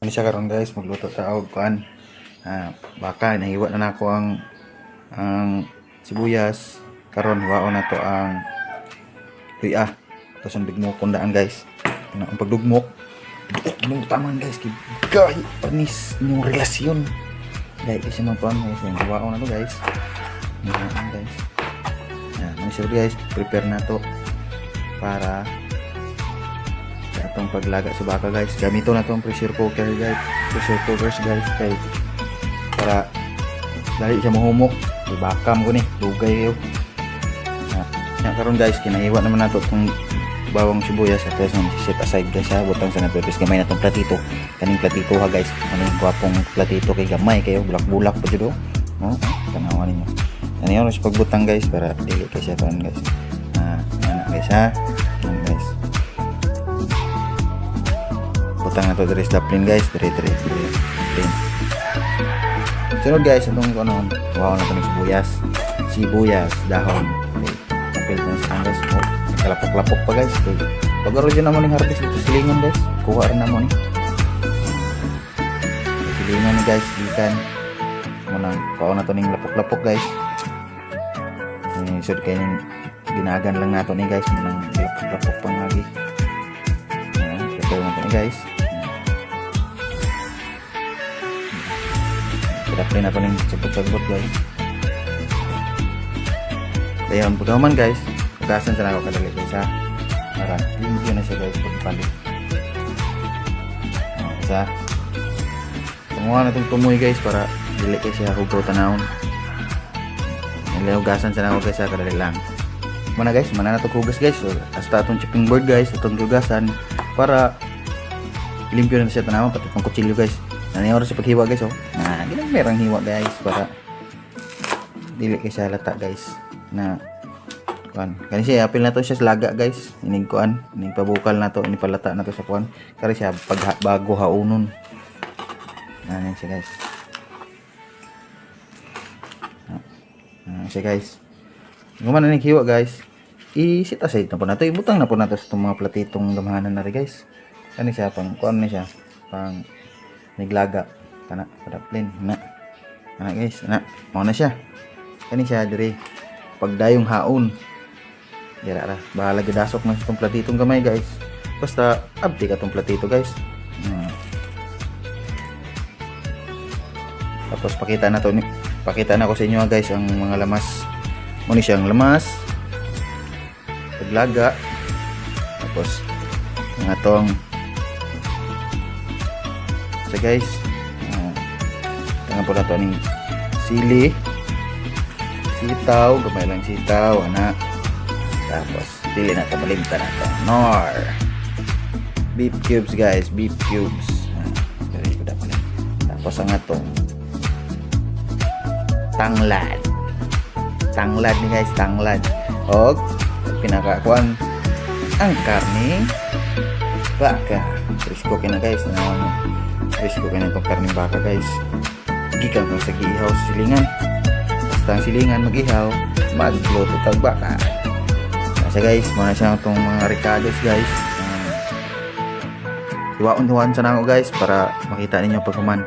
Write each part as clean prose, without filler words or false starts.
Ano siya karon, guys, magluto ta og kuan. Ah, baka nahiwa na nako ang sibuyas. Karon hiwaon na to ang luya. Tapos ang dugmokon daan, guys. Ano ang pagdugmok? Dugmok taman, guys, kay gahi panis inyong relasyon. Dahil kasi mga kuan, guys, yung hiwaon na to, guys. Hiwaon, guys. Yan, ano siya, guys, prepare na to para sa atong paglaga sa baka, guys. Gamito na tong pressure cooker, guys. Pressure cookers, guys, kay para dali siya mahumok. Di baka mo ni dugay kayo. Ah, yan karon, guys, kinahiwa naman nato tong bawang, sibuyas at sa set aside, guys, ha. Butang sa nato guys, gamay na tong platito. Kaning platito ha, guys. Kaning gwapong platito kay gamay kayo, bulak-bulak pa jud oh. Oh, tanawan ninyo. Ano yun, sa pagbutang, guys, para dili kay siya kuan, guys. Ah, ana, guys, ha. Yan, guys. Butang na to diri sa daplin, guys, diri diri diri. Daplin. Sunod, guys, itong ano, wow na to ng sibuyas. Sibuyas, dahon. Okay. Kapil na sa guys. Oh, kalapok-lapok pa, guys. Okay. Pag dyan naman yung harvest dito silingan, guys. Kuha rin naman ni. Silingan ni, guys, gikan. Muna, kuha na to ning lapok-lapok, guys. Eh, sud kay ning ginagan lang nato ni, guys, munang lapok-lapok pang agi. Ayan, prepare na to ni, guys. Pinaplay na to ning sagbot-sagbot, guys. Dayon, pagkahuman, guys, hugasan sa nako kadali, guys, ha. Para limpyo na siya, guys, pagpalit. Oh, isa. Kumuha na itong tumoy, guys, para dili kay siya hugaw tanawon. Hugasan sa nako, guys, ha, kadali lang. Mana, guys, mana na to hugas, guys. So, hasta atong chopping board, guys, atong hugasan para limpyo na siya tanawon, pati itong kutsilyo, guys. Ano oras sa paghiwa, guys, oh. Na, ginagmerang hiwa, guys, para dili kay siya lata, guys, na kuan. Kani siya apil na to siya sa laga, guys. Inig kuan, inig pabukal na to, ini palata na to sa kuan. Kari siya pag bago haunon. Ano siya, guys. Ah, siya, guys. Guman na hiwa, guys. I-set aside na po nato. Ibutang na po nato sa itong mga platitong gamahanan na rin, guys. Kani siya pang kuan ni siya, pang niglaga kana padaplin na. Ana, guys, ana. Mao na siya. Kani siya diri pagdayong haon. Dira ra. Bahala gidasok na sa itong platitong gamay, guys. Basta abti ka tong platito, guys. Tapos pakita na to ni pakita na ko sa inyo ah, guys, ang mga lamas. Mo ni siyang lamas. Paglaga. Tapos ang atong sa, guys. Tangan po na to ning sili. Sitaw, gamay lang sitaw, ana. Tapos dili na to malimtan na to. Nor. Beef cubes, guys, beef cubes. Ah, dali ko dapat. Tapos ang atong tanglad. Tanglad ni, guys, tanglad. Og pinakakuan ang karne baka. Presko kina, guys, na ano. Presko kina itong karne baka, guys. Gikan kung sa giihaw sa silingan. Basta ang silingan mag-ihaw, magluto tag baka. Nasa, guys, muna siya itong mga rekados, guys. Hiwaon-hiwaon sa nako, guys, para makita ninyo paghuman.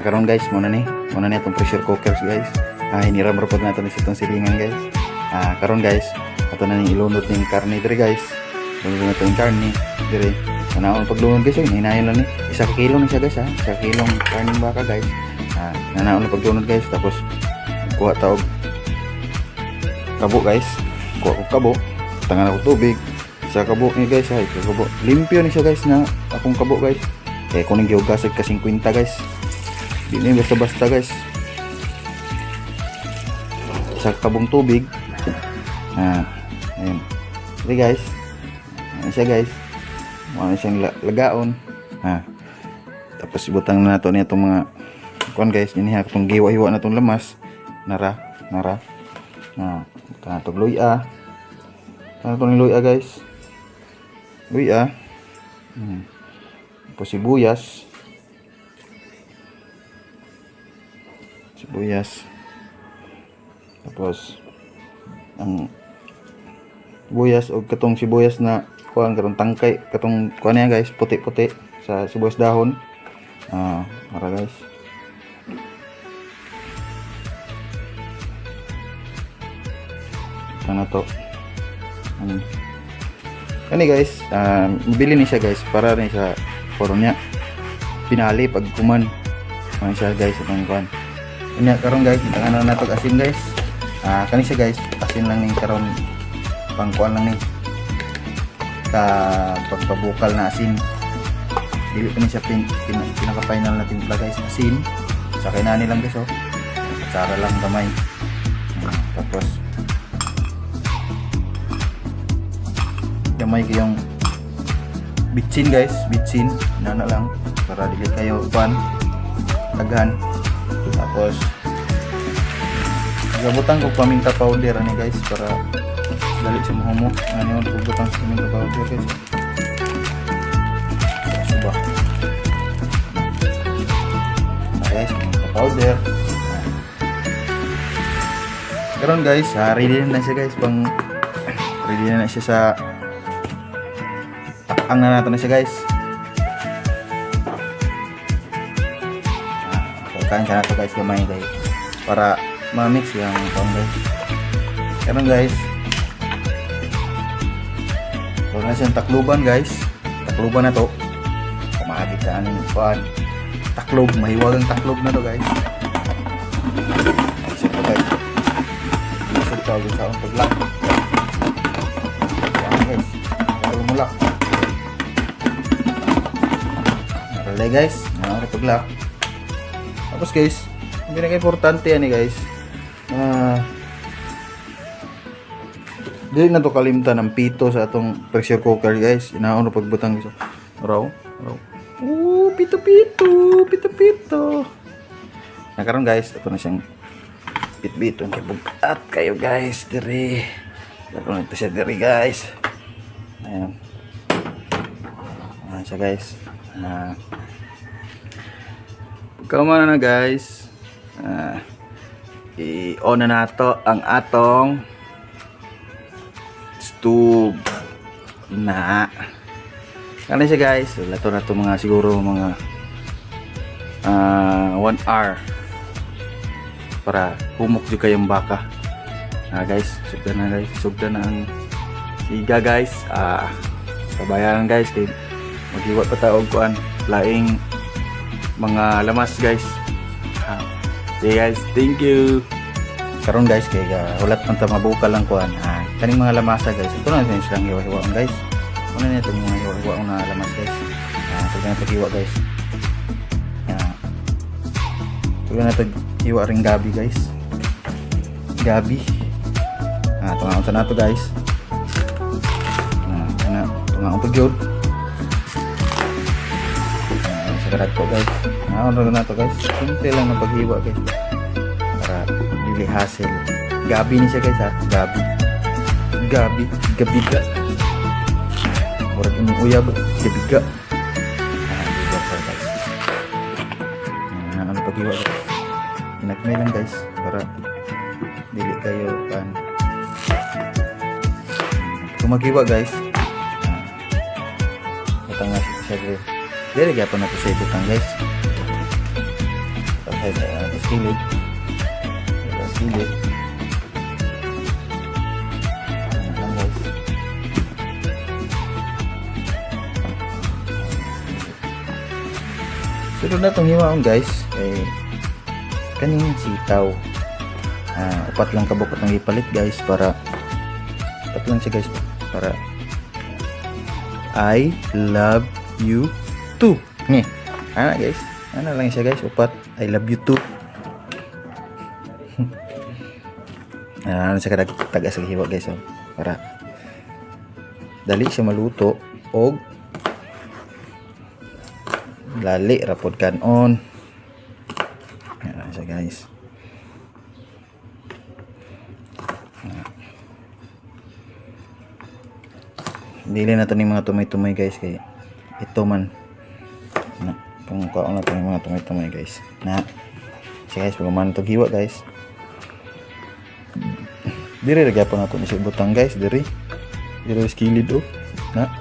Karon, guys, muna ni. Muna ni atong pressure cookers, guys. Ah, hiniram ra pod nato ni sa itong silingan, guys. Ah, karon, guys, ato na ning ilunod ning karne diri, guys. Lunod na to yung karne diri. Tanawon paglunod, guys, oy, hinayon lang ni. 1 ka kilo ni siya, guys, ha. 1 ka kilong karneng baka, guys. Ah, nanaon na paglunod, guys, tapos kuha ta og kabo, guys. Kuha ko kabo. Tangan ako tubig. Sa kabo ni, guys, ay sa kabo. Limpyo ni siya, guys, na akong kabo, guys. Eh kung ning gihugas ka 50, guys. Di na basta-basta, guys. Sa kabong tubig. Ah, ayun. Okay, guys. Ayan siya, guys. Muna siyang lagaon. Ah. Tapos ibutang na nato niya itong mga kuan, guys. Ini ha itong giwa-hiwa na itong lamas. Nara, nara. Ah, butang na itong luya. Butang na itong luya, guys. Luya. Tapos sibuyas. Sibuyas. Tapos ang sibuyas o katong sibuyas na kuan katong tangkay katong kuan niya, guys, puti-puti sa sibuyas dahon. Ara guys. Ito na to. Ano? Kani guys, bili ni siya guys para ni sa puro niya. Pinali pag kuman. Ano siya guys, itong kuan. Unya karon guys, ano na to asin guys. Kani siya guys, asin lang ning karon, pangkuan lang ni. Ka pagpabukal na asin. Dili pa ni siya pinaka final na timpla guys, asin. Sa kinani lang guys oh. Kutsara lang gamay. Tapos gamay kayong bitsin guys, bitsin nana lang para dili kayo kuan daghan. Tapos gabutang ko paminta powder ani guys para dali sa muhumo. Ani mo butang sa paminta powder guys. Suba. Ah, guys, paminta powder. Karon guys, ready na siya guys, pang ready na siya sa ang na nato na siya guys. Pagkain siya nato guys gamay guys para ma-mix yung pang guys. Karon guys, so na siyang takluban guys. Takluban na to. Pamahagi sa aning kuan. Taklob, mahiwagang taklob na to guys. Isip pa guys. Isip pa sa akong paglak. Kuan guys. Pero mulak. Naralay guys, mga paglak. Tapos guys, ang pinaka-importante yan eh guys, na dili na to kalimtan ang pito sa atong pressure cooker guys. Inaon na pagbutang guys. Raw, raw. Ooh, pito pito, pito pito. Nakaroon guys, ito na siyang bitbiton kay bugat kayo guys diri. Karon ito siya diri guys. Ayan. Ayan siya guys. Pagkaman na guys, i-on na nato ang atong stove na. Kani siya guys, lato na to mga siguro mga 1 hour para humok jud kayong baka. Guys, sugda na guys, sugda na ang siga guys. Kabayaran guys kay maghiwa pa ta og kuan laing mga lamas guys. Okay guys, thank you. Karon guys kay hulat man ta mabukal lang kuan. Kaning mga lamasa guys. Ito na din silang hiwa-hiwaon guys. Una na itong mga hiwa-hiwaon na lamas guys. So na ito hiwa guys. Ito na ito hiwa ring gabi guys. Gabi. Tungaon sa nato guys. Ana, tungaon pa gyud. Sa karat ko guys. Ano na to guys. Simple lang ang paghiwa guys. Para dili hassle. Gabi ni siya guys ha. Gabi. Gabi. Gabiga. Murag imong uyab. Gabiga. Gabiga pa guys. Ano paghiwa guys. Inagmay lang guys. Para dili kayo kan. Kung maghiwa guys. Butang na siya diri. Dili gyapon na to siya ibutang guys. Tapos sa kilid. Sa kilid. Ayan lang guys. Sunod na itong hiwaon guys. Eh, kaning sitaw. Upat lang kabukot ang ipalit guys para upat lang siya guys para I love you too. Ni. Ana guys. Ana lang siya guys, upat. I love you too. Ano siya kadag taga sa hiwa guys oh. Para dali siya maluto og lali rapod kanon. Ayan siya guys. Dili na to ni mga tumay-tumay guys kay ito man na kung kaon na to ni mga tumay-tumay guys. Na siya guys, pag man to giwa guys. Dire ra gyapon nato ni siya butang guys, diri. Dire sa kilid oh. Na.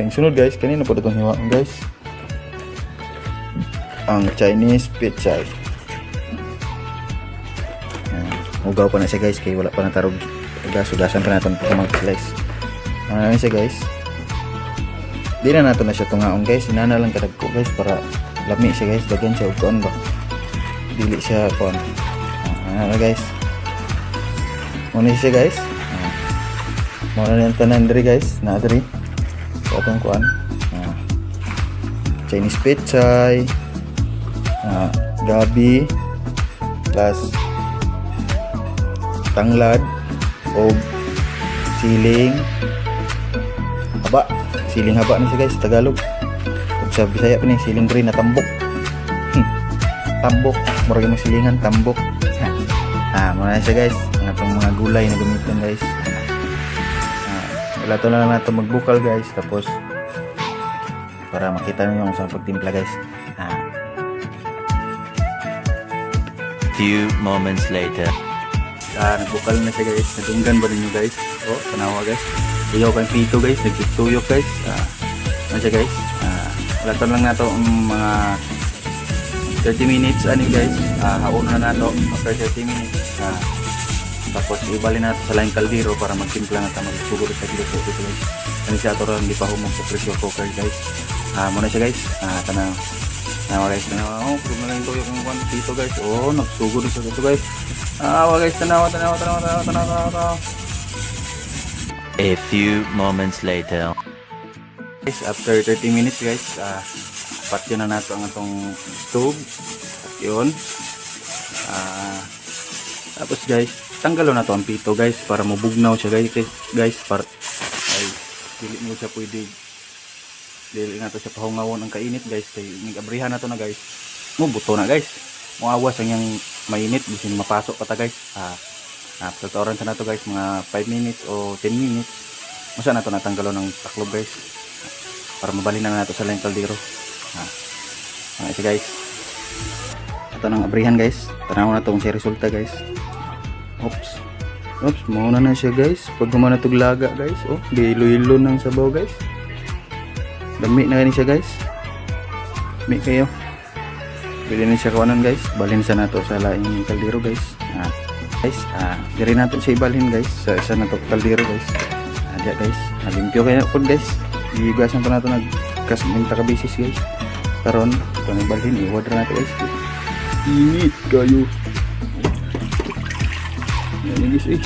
Kay sunod guys, kanina po itong hiwaon guys. Ang Chinese pechay. Yan. Hugaw pa na siya, guys, kay wala pa natarog hugas. Hugasan pa natin pag mag-slice. Ano na siya, guys? Di na nato na siya tungaon, guys. Inana lang kadagko, guys, para lami siya, guys. Daghan siya og kuan ba. Dili siya kuan. Ah, ano na, guys? Muna siya, guys. Ah. Muna na yung tanan diri, guys. Na diri. Sa atong kuan. Ah. Chinese pechay. Ah, gabi plus tanglad o siling haba, siling haba ni siya, guys, Tagalog, ug sa Bisaya pa ni siling green na tambok. Tambok, murag yung silingan tambok. Ah, muna na siya, guys, ang atong mga gulay na gamiton, guys. Ah, wala to na lang nato magbukal, guys, tapos para makita niyo yung sa pagtimpla, guys. Ah. Few moments later. Ah, nagbukal na siya, guys. Nadunggan ba ninyo, guys? Oh, tanawa, guys. Iyaw kang pito, guys, nagtutuyok, guys. Ah, ano siya, guys? Ah, wala to lang nato ang mga 30 minutes ani, guys. Ah, haon na nato after 30 minutes. Ah, tapos ibalin nato sa laing kaldero para magtimpla na ta, magsugod sa luto dito, guys. Ani siya ato ron gipahumok sa pressure cooker, guys. Ah, muna siya, guys. Ah, tanaw. Tanawa, guys, tanawa. Oh, puro na lang yung tuyok ng kwan dito, guys. Oh, nagsugod sa dito, guys. Ah, wa, guys, tanawa, tanawa, tanawa, tanawa, tanawa, tanawa, tanawa. A few moments later. Guys, after 30 minutes, guys, ah, patyon na nato ang atong stove. Patyon. Ah, tapos, guys, tanggalon na to ang pito, guys, para mabugnaw siya, guys, guys, para ay dili mo siya pwede, dili na to siya pahungawon ang kainit, guys, kay nig abrihan na to na, guys, mo buto na, guys, mo awas ang yang mainit bisin mapasok pa ta, guys. Ah, ah, tutoran sa nato, guys, mga 5 minutes o 10 minutes, masa na to natanggalon ng taklob, guys, para mabalhin na nato sa laing kaldero. Ah, ah, siya, guys, ito nang abrihan, guys. Tanaw na to kung siya resulta, guys. Oops, oops, mauna na siya, guys. Pag gumana tog laga, guys, oh, di ilo-ilo ng sabaw, guys. Dami na gani siya, guys. Dami kayo. Pwede na siya kawanan, guys. Balhin sa nato sa laing kaldero, guys. Ah, guys, ah, diri nato siya ibalhin, guys, sa isa na to kaldero, guys. Ah, diya, guys. Ah, limpyo kayo pod, guys. Gigasan pa nato nagkas minta ka bisis, guys. Karon ito na ibalhin, iwad ra nato, guys. Init kayo. Yan, guys, eh.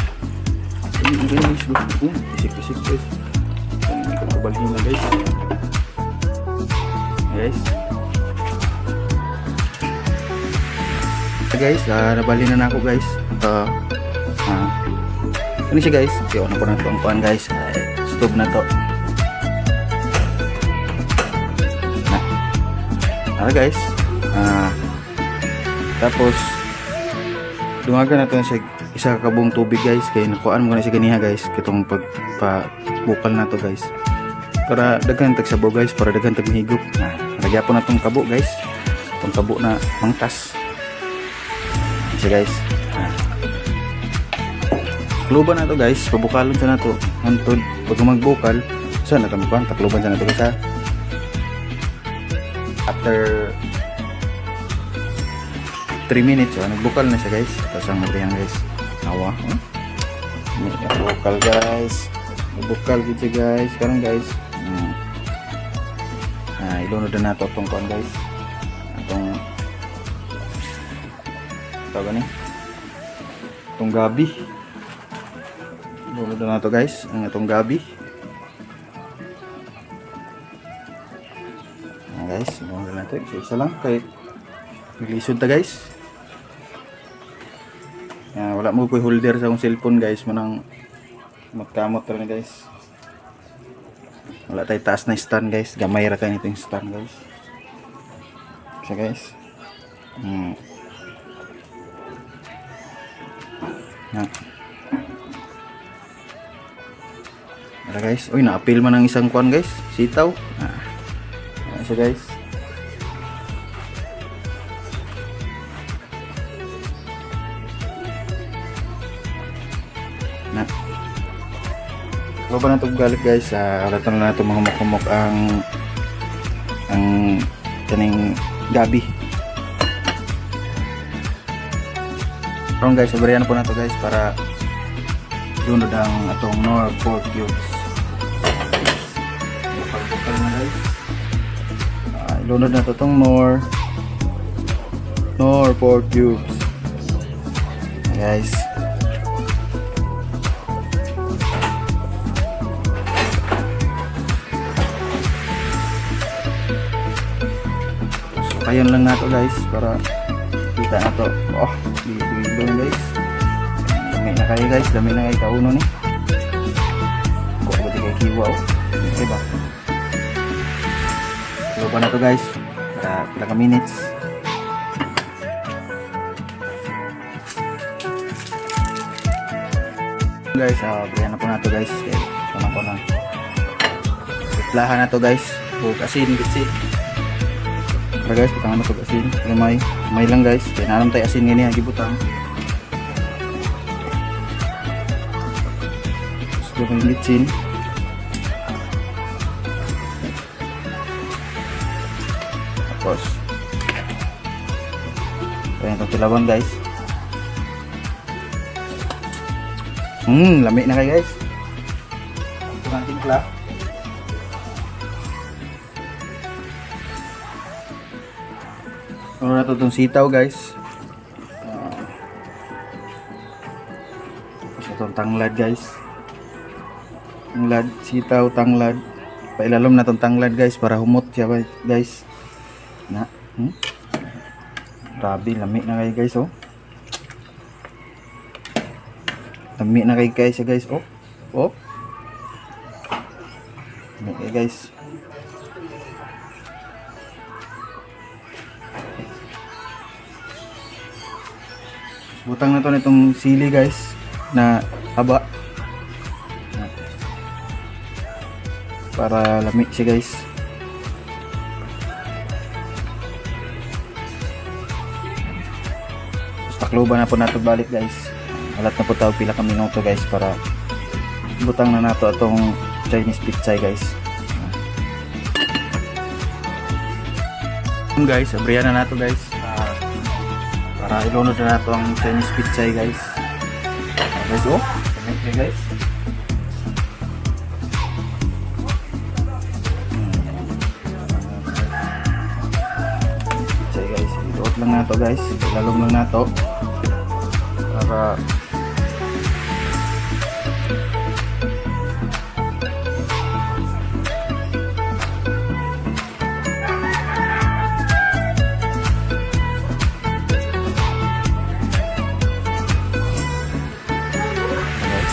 Init na kayo, guys. Oh, isip-isip, guys. Ibalhin na, guys. Guys. Guys, nabalhin na nako, guys. Ito. Ah. Ano siya, guys? Okay, una po na ito ang kuan, guys. Ay, stove na to. Na. Ara, guys. Ah, tapos dungagan na to siya isa ka kabuong tubig, guys, kay nakuan mo na siya ganiha, guys, kitong pag pa bukal na to, guys, para daghan tag sabaw, guys, para daghan tag mahigop. Ah, lagyan po na tong kabo, guys, tong kabo na mangtas siya, guys. Ah. Takluban na to, guys, pabukalon sa nato hantod pag magbukal sa na kami kuan, takluban sa nato, guys, ha. After 3 minutes, oh, nagbukal na siya, guys. Tapos ang abrihan, guys, awa, oh. Nagbukal, guys, nagbukal gid siya, guys. Karon, guys, Ah, ilunod na nato atong kuan, guys, atong tawag ni itong gabi. Ilunod na nato, guys, ang atong gabi. Ayan, guys, ilunod na nato isa isa lang kay naglisod ta, guys. Yan, wala mo ko'y holder sa akong cellphone, guys, manang magkamot rin, guys. Wala tayo taas na stand, guys. Gamay ra kayo nito yung stand, guys. Siya, guys. Na. Tara, guys. Uy, na-appeal man ang isang kuan, guys. Sitaw. Ah. Ayan siya, guys. Na. Baba na itong galit, guys. Wala na natin mahumok-humok ang kaning gabi. Karon guys, abrihan na po nato guys para lunod ang atong Knorr pork cubes. Bukal-bukal na guys. Ilunod na to tong Knorr pork cubes. Guys. So kayon lang nato guys para kita na to. Oh, di guys. Lami na kayo guys, lami na kayo kauno ni. Kuha ba di kay kiwa oh. Okay ba? Lupa na to guys. Para pila ka minutes. Guys, abrihan na po na to guys. Okay, kunan ko na. Tiplahan na to guys. Ug asin, bitsi. Tara guys, butangan na to asin. Gamay. Gamay lang guys. Kaya naram tayo asin ngayon gibutang. Tapos gamay bitsin. Tapos, kaya itong tilawan guys. Lami na kayo guys. Ito ang timpla. Ano na to itong sitaw guys. Tapos itong tanglad guys. Tanglad, sitaw, tanglad. Pailalom na itong tanglad guys para humot siya guys. Na. Grabe, lami na kayo guys oh. Lami na kayo guys, guys oh. Oh. Lami kayo guys. Butang na to nitong sili guys na haba. Para lami siya guys. Tapos takloban na po nato balik guys. Alat na po tawag pila ka minuto guys para butang na nato atong Chinese pichay guys. Guys, abrihan na nato guys. Para ilunod na nato ang Chinese pichay guys. Guys, oh, lami kayo guys. Pichay guys, iluot lang nato guys. Ilalong lang nato para guys.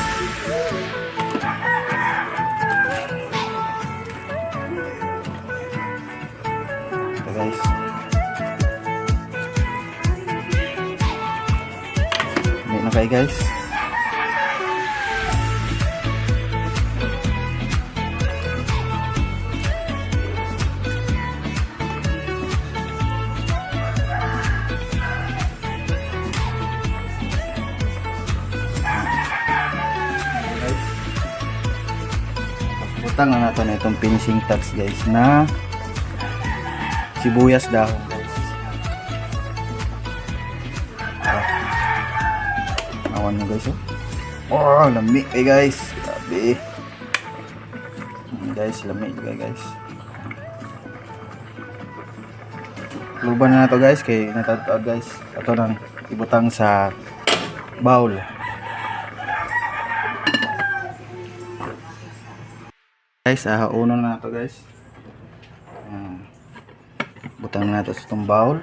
Ito guys. Lami na kayo guys. Guys. Tapos butang na natin itong finishing touch guys na sibuyas dahon guys. Ah. Awan nyo guys oh. Oh, lami eh guys. Grabe. Guys, lami eh guys. Luban na nato guys kay natadtad guys. Ato nang ibutang sa bowl. Guys, uno na nato guys. Butang na nato sa itong bowl.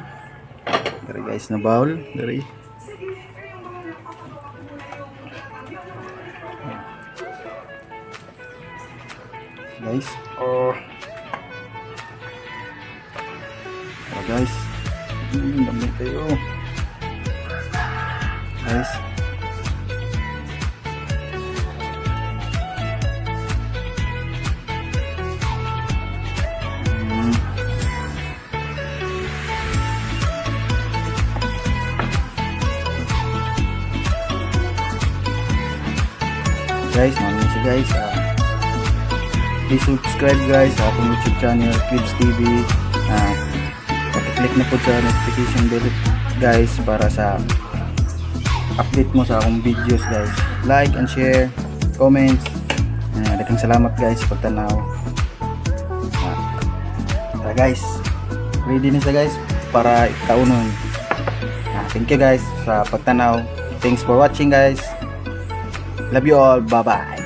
Dari guys na bowl, dari. Guys, oh. Tara guys. Dami kayo. Guys. Guys, maraming siya guys. Please subscribe guys sa akong YouTube channel, Clips TV. Paki-click na po sa notification bell guys para sa update mo sa akong videos, guys. Like and share, comments. Daghang salamat, guys, sa pagtanaw. Tara guys, ready na siya, guys, para kaunon. Thank you, guys, sa pagtanaw. Thanks for watching, guys. Love you all. Bye bye.